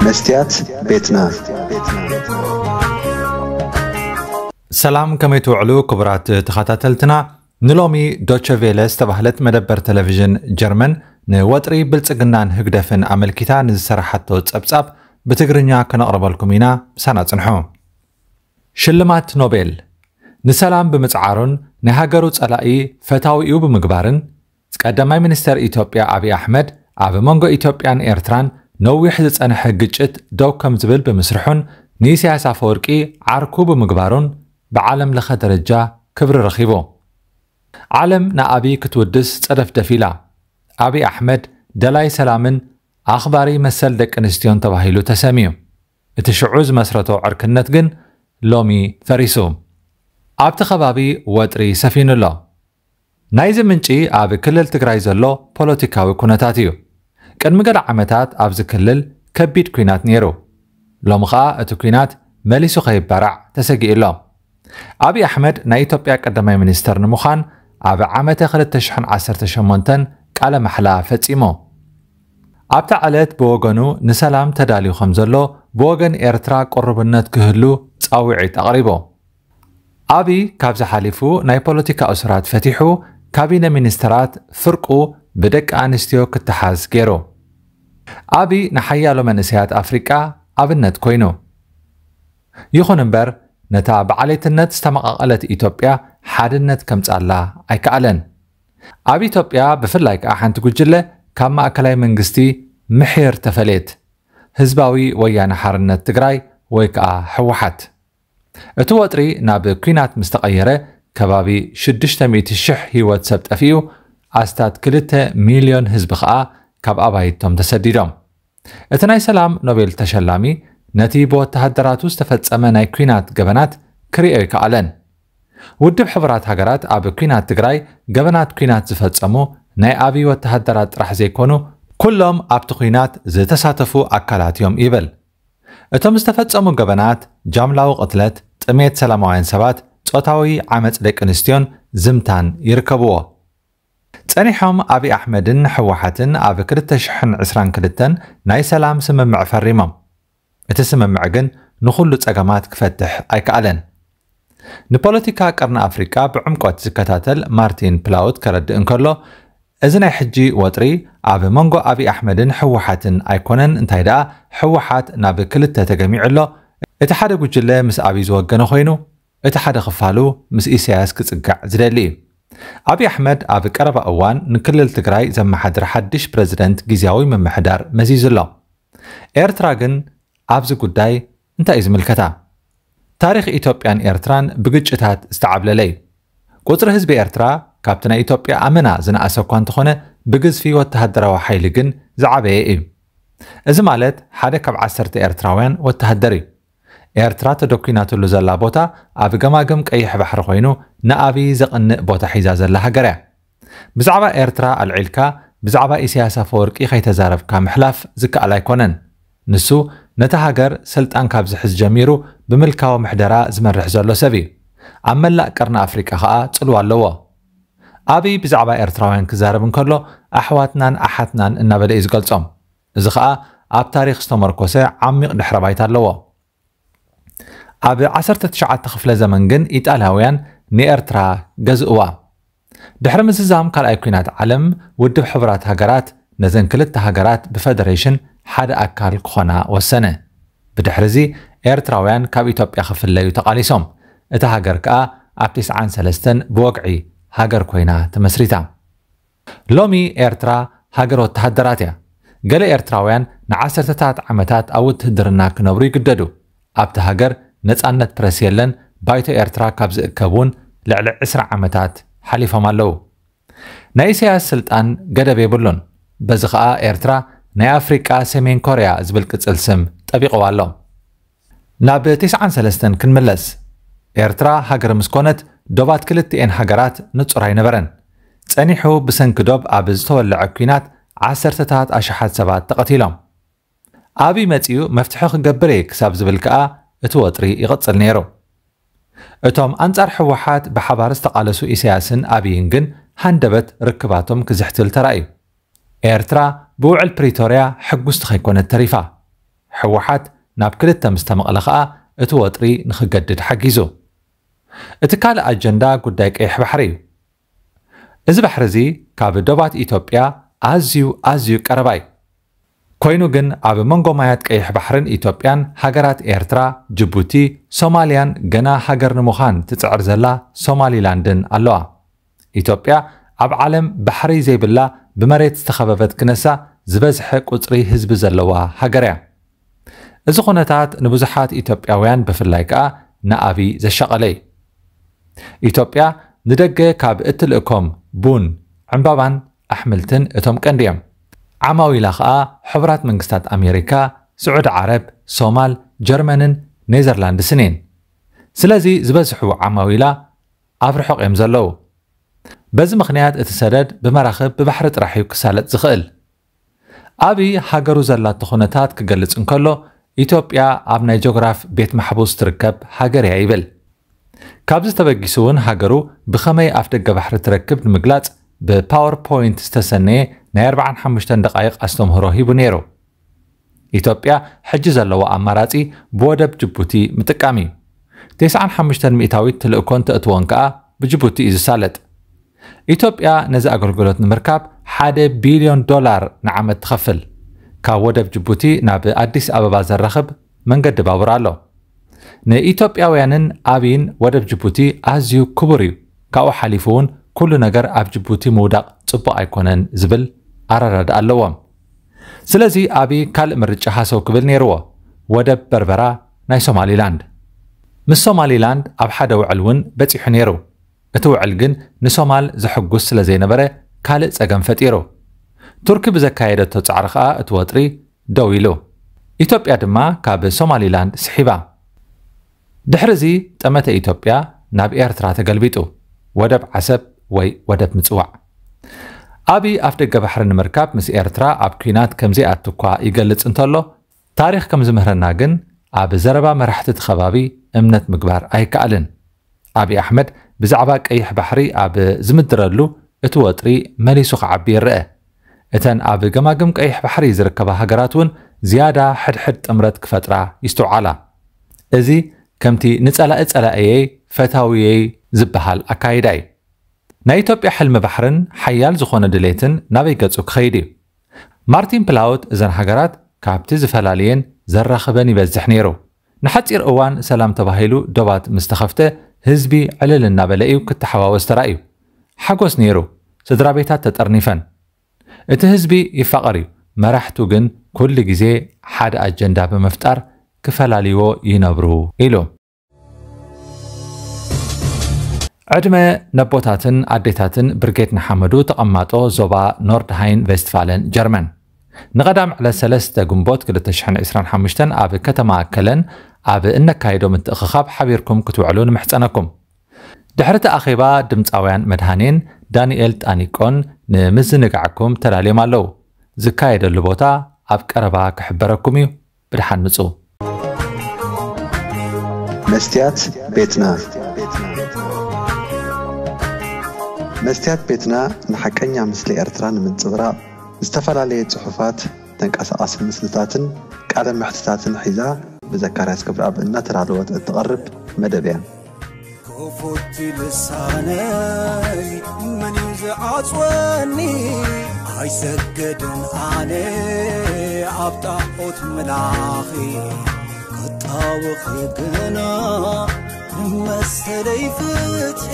መስትያት ቤትና። ሰላም፣ ከመይ ትውዕሉ ክቡራት ተኸታተልትና? ንሎሚ ዶቸ ቬለ ዝተባህለት መደበር ቴሌቪዥን ጀርመን ንወጥሪ ብልጽግናን ህግደፍን ኣመልኪታ ንዝሰራሓቶ ጸብጻብ ብትግርኛ ከነቕርበልኩም ኢና። ምሳና ጽንሑ። ሽልማት ኖቤል ንሰላም ብምጽዓሩን ናይ ሃገሩ ጸላኢ ፈታዊኡ ብምግባርን፣ ቀዳማይ ሚኒስተር ኢትዮጵያ ኣብይ ኣሕመድ ኣብ መንጎ ኢትዮጵያን ኤርትራን ነዊሕ ዝጸንሐ ግጭት ደው ከም ዝብል ብምስርሑን ንኢሳያስ ኣፈወርቂ ዓርኩ ብምግባሩን ብዓለም ለኸ ደረጃ ክብሪ ረኺቡ። ዓለም ንኣብይ ክትውድስ ጸደፍደፍ ኢላ። ኣብይ ኣሕመድ ደላይ ሰላምን ኣኽባሪ መሰል ደቂ ኣንስትዮን ተባሂሉ ተሰምዩ። እቲ ሽዑ ዝመስረቶ ዕርክነት ግን ሎሚ ፈሪሱ። ኣብቲ ከባቢ ወጥሪ ሰፊኑ ኣሎ። ናይዚ ምንጪ ኣብ ክልል ትግራይ ዘሎ ፖለቲካዊ ኩነታት እዩ። ቅድሚ ገለ ዓመታት ኣብዚ ክልል ከቢድ ኲናት ነይሩ። ሎሚ ኸኣ እቲ ኲናት መሊሱ ከይባራዕ ተሰጊኡ ኣሎ። ኣብይ ኣሕመድ ናይ ኢትዮጵያ ቀዳማይ ሚኒስተር ንምዃን ኣብ ዓመተ ክልተ ሽሕን ዓሰርተ ሸሞንተን ቃለ ማሕላ ፈጺሙ። ኣብታ ዕለት ብወገኑ ንሰላም ተዳልዩ ከም ዘሎ ብወገን ኤርትራ ቅሩብነት ክህሉ ጻውዒት ኣቕሪቡ። ኣብይ ካብዚ ሓሊፉ ናይ ፖለቲካ እሱራት ፈቲሑ፣ ካቢነ ሚኒስተራት ፍርቁ ብደቂ ኣንስትዮ ክተሓዝ ገይሩ። ኣብይ ንሓያሎ መንእሰያት ኣፍሪቃ ኣብነት ኮይኑ። ይኹን እምበር ነታ ብዓሌትነት ዝተመቓቐለት ኢትዮጵያ ሓድነት ከምጻላ ኣይከኣለን። ኣብ ኢትዮጵያ ብፍላይ ከኣ ሓንቲ ጉጅለ ካብ ማእከላይ መንግስቲ ምሒር ተፈልየት፣ ህዝባዊ ወያነ ሓርነት ትግራይ ወይ ከኣ ህወሓት። እቲ ወጥሪ ናብ ኲናት ምስ ተቐየረ ከባቢ ሽዱሽተ ሚእቲ ሽሕ ህይወት ሰብ ጠፊኡ፣ ኣስታት ክልተ ሚልዮን ህዝቢ ከኣ ካብ ኣባይቶም ተሰዲዶም። እቲ ናይ ሰላም ኖቤል ተሸላሚ ነቲ ብወተሃደራቱ ዝተፈጸመ ናይ ኲናት ገበናት ክርእዮ ኣይከኣለን። ውድብ ሕቡራት ሃገራት ኣብ ኲናት ትግራይ ገበናት ኲናት ዝፈጸሙ ናይ ኣብይ ወተሃደራት ጥራሕ ዘይኮኑ ኩሎም ኣብቲ ኲናት ዝተሳተፉ ኣካላት እዮም ይብል። እቶም ዝተፈጸሙ ገበናት ጃምላዊ ቅትለት፣ ጥሜት ሰላማውያን ሰባት፣ ጾታዊ ዓመጽ ደቂ ኣንስትዮን ዝምታን ይርከብዎ። ጸኒሖም ኣብይ ኣሕመድን ህወሓትን ኣብ ክልተ ሽሕን ዕስራን ክልተን ናይ ሰላም ስምምዕ ፈሪሞም። እቲ ስምምዕ ግን ንኹሉ ጸገማት ክፈትሕ ኣይከኣለን። ንፖለቲካ ቀርኒ ኣፍሪቃ ብዕምቆት ዝከታተል ማርቲን ፕላውት ከረድእ እንከሎ፣ እዚ ናይ ሕጂ ወጥሪ ኣብ መንጎ ኣብይ ኣሕመድን ህወሓትን ኣይኮነን፣ እንታይ ደኣ ህወሓት ናብ ክልተ ተገሚዑ ኣሎ። እቲ ሓደ ጉጅለ ምስ ኣብይ ዝወገነ ኮይኑ፣ እቲ ሓደ ክፋሉ ምስ ኢሳያስ ክጽጋዕ ዝደሊ እዩ። ኣብይ ኣሕመድ ኣብ ቀረባ እዋን ንክልል ትግራይ ዘመሓድር ሓድሽ ፕረዚደንት ግዝያዊ ምምሕዳር መዚዙ ኣሎ። ኤርትራ ግን ኣብዚ ጉዳይ እንታይ እዩ ዝምልከታ? ታሪኽ ኢትዮጵያን ኤርትራን ብግጭታት ዝተዓብለለ እዩ። ቁጽሪ ህዝቢ ኤርትራ ካብቲ ናይ ኢትዮጵያ ኣመና ዝነኣሰ እኳ እንተኾነ፣ ብግዝፊ ወተሃደራዊ ሓይሊ ግን ዝዓበየ እዩ። እዚ ማለት ሓደ ካብ ዓሰርተ ኤርትራውያን ወተሃደር እዩ። ኤርትራ ተደኲናትሉ ዘላ ቦታ ኣብ ገማግም ቀይሕ ባሕሪ ኮይኑ፣ ንኣብይ ዘቕንእ ቦታ ሒዛ ዘላ ሃገር እያ። ብዛዕባ ኤርትራ ኣልዒልካ ብዛዕባ ኢሳያስ ኣፈወርቂ ከይተዛረብካ ምሕላፍ ዝከኣል ኣይኮነን። ንሱ ነታ ሃገር ስልጣን ካብ ዝሕዝ ጀሚሩ ብምልካዊ ምሕደራ ዝመርሕ ዘሎ ሰብ እዩ። ኣብ መላእ ቀርኒ ኣፍሪቃ ኸኣ ጽልዋ ኣለዎ። ኣብይ ብዛዕባ ኤርትራውያን ክዛረብ እንከሎ ኣሕዋትናን ኣሓትናን እናበለ እዩ ዝገልጾም። እዚ ኸኣ ኣብ ታሪኽ ዝተመርኮሰ ዓሚቕ ድሕረ ባይታ ኣለዎ። ኣብ ዓሰርተ ትሽዓተ ክፍለ ዘመን ግን ኢጣልያውያን ንኤርትራ ገዝእዋ። ድሕሪ ምዝዛም ካልኣይ ኲናት ዓለም፣ ውድብ ሕቡራት ሃገራት ነዘን ክልተ ሃገራት ብፈደሬሽን ሓደ ኣካል ክኾና ወሰነ። ብድሕርዚ ኤርትራውያን ካብ ኢትዮጵያ ክፍለዩ ተቓሊሶም። እታ ሃገር ከኣ ኣብ ትስዓን ሰለስተን ብወግዒ ሃገር ኮይና ተመስሪታ። ሎሚ ኤርትራ ሃገር ወተሃደራት እያ። ገለ ኤርትራውያን ንዓሰርተታት ዓመታት ኣብ ውትህድርና ክነብሩ ይግደዱ። ኣብቲ ሃገር ነጻነት ፕረስ የለን። ባይቶ ኤርትራ ካብ ዝእከብ እውን ልዕሊ ዕስራ ዓመታት ሓሊፎም ኣለዉ። ናይ ኢሳያስ ስልጣን ገደብ የብሉን። በዚ ኸኣ ኤርትራ ናይ ኣፍሪቃ ሰሜን ኮርያ ዝብል ቅጽል ስም ጠቢቕዋ ኣሎ። ናብ ትስዓን ሰለስተን ክንምለስ። ኤርትራ ሃገር ምስ ኮነት ዶባት ክልቲኤን ሃገራት ንጹር ኣይነበረን። ጸኒሑ ብሰንኪ ዶብ ኣብ ዝተወለዐ ኲናት ዓሰርተታት ኣሽሓት ሰባት ተቐቲሎም። ኣብይ መጺኡ መፍትሒ ክገብር እየ ክሳብ ዝብል ከኣ እቲ ወጥሪ ይቕጽል ነይሩ። እቶም ኣንጻር ህወሓት ብሓባር ዝተቓለሱ ኢሳያስን ኣብይን ግን ሃንደበት ርክባቶም ክዝሕትል ተራእዩ። ኤርትራ ብውዕል ፕሪቶርያ ሕጉስቲ ከይኮነት ተሪፋ። ህወሓት ናብ ክልተ ምስ ተመቕለ ከኣ እቲ ወጥሪ ንኽገድድ ሓጊዙ። እቲ ካልእ ኣጀንዳ ጉዳይ ቀይሕ ባሕሪ እዩ። እዚ ባሕሪ እዚ ካብ ዶባት ኢትዮጵያ ኣዝዩ ኣዝዩ ቀረባ እዩ። ኮይኑ ግን ኣብ መንጎ ማያት ቀይሕ ባሕርን ኢትዮጵያን ሃገራት ኤርትራ፣ ጅቡቲ፣ ሶማልያን ገና ሃገር ንምዃን ትጽዕር ዘላ ሶማሊላንድን ኣለዋ። ኢትዮጵያ ኣብ ዓለም ባሕሪ ዘይብላ ብመሬት ዝተኸበበት ክነሳ ዝበዝሐ ቁጽሪ ህዝቢ ዘለዋ ሃገር እያ። እዚ ኩነታት ንብዙሓት ኢትዮጵያውያን ብፍላይ ከኣ ንኣብይ ዘሻቐለ እዩ። ኢትዮጵያ ንደገ ካብ እትልእኮም ቡን፣ ዕምባባን ኣሕምልትን እቶም ቀንዲ እዮም። ዓማዊላ ከኣ ሕቡራት መንግስታት ኣሜሪካ፣ ስዑዲ ዓረብ፣ ሶማል፣ ጀርመንን ኔዘርላንድስን እየን። ስለዚ ዝበዝሑ ዓማዊላ ኣብ ርሑቕ እዮም ዘለዉ። በዚ ምኽንያት እቲ ሰደድ ብመራኽብ ብባሕሪ ጥራሕ እዩ ክሳለጥ ዝኽእል። ኣብይ ሃገሩ ዘላቶ ኩነታት ክገልጽ እንከሎ፣ ኢትዮጵያ ኣብ ናይ ጆግራፍ ቤት ማሕቡስ ትርከብ ሃገር እያ ይብል። ካብዚ ተበጊሱ እውን ሃገሩ ብኸመይ ኣፍ ደገ ባሕሪ ትረክብ ንምግላጽ ብፓወርፖይንት ዝተሰነየ ናይ ኣርባዓን ሓሙሽተን ደቓይቕ ኣስተምህሮ ሂቡ ነይሩ። ኢትዮጵያ ሕጂ ዘለዎ ኣማራጺ ብወደብ ጅቡቲ ምጥቃም እዩ። ተስዓን ሓሙሽተን ሚእታዊት ትልእኮን ተእትዎን ከኣ ብጅቡቲ እዩ ዝሳለጥ። ኢትዮጵያ ነዚ ኣገልግሎት ንምርካብ ሓደ ቢልዮን ዶላር ንዓመት ትኸፍል። ካብ ወደብ ጅቡቲ ናብ ኣዲስ ኣበባ ዘራኽብ መንገዲ ባቡር ኣሎ። ንኢትዮጵያውያንን ኣብይን ወደብ ጅቡቲ ኣዝዩ ክቡር እዩ። ካብኡ ሓሊፉ እውን ኩሉ ነገር ኣብ ጅቡቲ ምውዳቕ ጽቡቕ ኣይኮነን ዝብል ኣረዳድኣ ኣለዎም። ስለዚ ኣብይ ካልእ ምርጫ ሃሰው ክብል ነይርዎ፣ ወደብ በርበራ ናይ ሶማሊላንድ። ምስ ሶማሊላንድ ኣብ ሓደ ውዕል እውን በጺሑ ነይሩ። እቲ ውዕል ግን ንሶማል ዘሐጉስ ስለ ዘይነበረ ካልእ ጸገም ፈጢሩ። ቱርኪ ብዘካየደቶ ጻዕሪ ከኣ እቲ ወጥሪ ደው ኢሉ። ኢትዮጵያ ድማ ካብ ሶማሊላንድ ስሒባ። ድሕሪ እዚ ጠመተ ኢትዮጵያ ናብ ኤርትራ ተገልቢጡ፣ ወደብ ዓሰብ ወይ ወደብ ምጽዋዕ። ኣብይ ኣፍ ደገ ባሕሪ ንምርካብ ምስ ኤርትራ ኣብ ኲናት ከም ዘይኣቱ እኳ ይገልጽ እንተሎ፣ ታሪኽ ከም ዝምህረና ግን ኣብ ዘረባ መራሕቲ እቲ ከባቢ እምነት ምግባር ኣይከኣልን። ኣብይ ኣሕመድ ብዛዕባ ቀይሕ ባሕሪ ኣብ ዝምድረሉ እቲ ወጥሪ መሊሱ ክዓቢ ይረአ። እተን ኣብ ገማግም ቀይሕ ባሕሪ ዝርከባ ሃገራት እውን ዝያዳ ሕድሕድ ጥምረት ክፈጥራ ይስተውዓላ። እዚ ከምቲ ንጸላኢ ጸላእየይ ፈታውየይ ዝበሃል ኣካይዳ እዩ። ናይ ኢትዮጵያ ሕልሚ ባሕርን ሓያል ዝኾነ ድሌትን ናበይ ገጹ ክኸይድ እዩ? ማርቲን ፕላውት እዘን ሃገራት ካብቲ ዝፈላልየን ዘራኽበን ይበዝሕ ነይሩ። ንሓጺር እዋን ሰላም ተባሂሉ ዶባት ምስ ተኸፍተ ህዝቢ ዕልል እናበለ እዩ ክተሓዋወስ ተራእዩ። ሓጎስ ነይሩ። ስድራ ቤታት ተጠርኒፈን። እቲ ህዝቢ ይፋቐር እዩ። መራሕቱ ግን ኩሉ ግዜ ሓደ ኣጀንዳ ብምፍጣር ክፈላልይዎ ይነብሩ ኢሉ። ዕድመ ነቦታትን ኣዴታትን ብርጌድ ንሓመዱ ተቐማጦ ዞባ ኖርድሃይን ቬስትፋለን ጀርመን። ንቐዳም ዕለት ሰለስተ ግንቦት ክልተ ሽሕን ዕስራን ሓሙሽተን ኣብ ከተማ ከለን ኣብ እነካይዶ ምትእኽኻብ ሓቢርኩም ክትውዕሉ ንምሕጸነኩም። ድሕሪ እቲ ኣኼባ ድምጻውያን መድሃኔን ዳንኤል ጣኒቆን ንምዝንጋዕኩም ተዳልዮም ኣለዉ። ዝካየደሉ ቦታ ኣብ ቀረባ ክሕበረኩም እዩ። ብድሓን ምጹ። መስትያት ቤትና። መስትያት ቤትና ንሓቀኛ ምስሊ ኤርትራ ንምንጽብራቕ ዝተፈላለየ ጽሑፋት፣ ተንቀሳቓሲ ምስልታትን ቃለ መሕትታትን ሒዛ ብዘካርያስ ክብረኣብ እናተዳለወት እትቐርብ መደብ እያ። ክፉት ልሳነይ መን እዩ ዝዓጽወኒ? ኣይሰግድን ኣነ ኣብ ጣዖት ምላኺ ክጣወኺ ግና መሰለይ ፍትሒ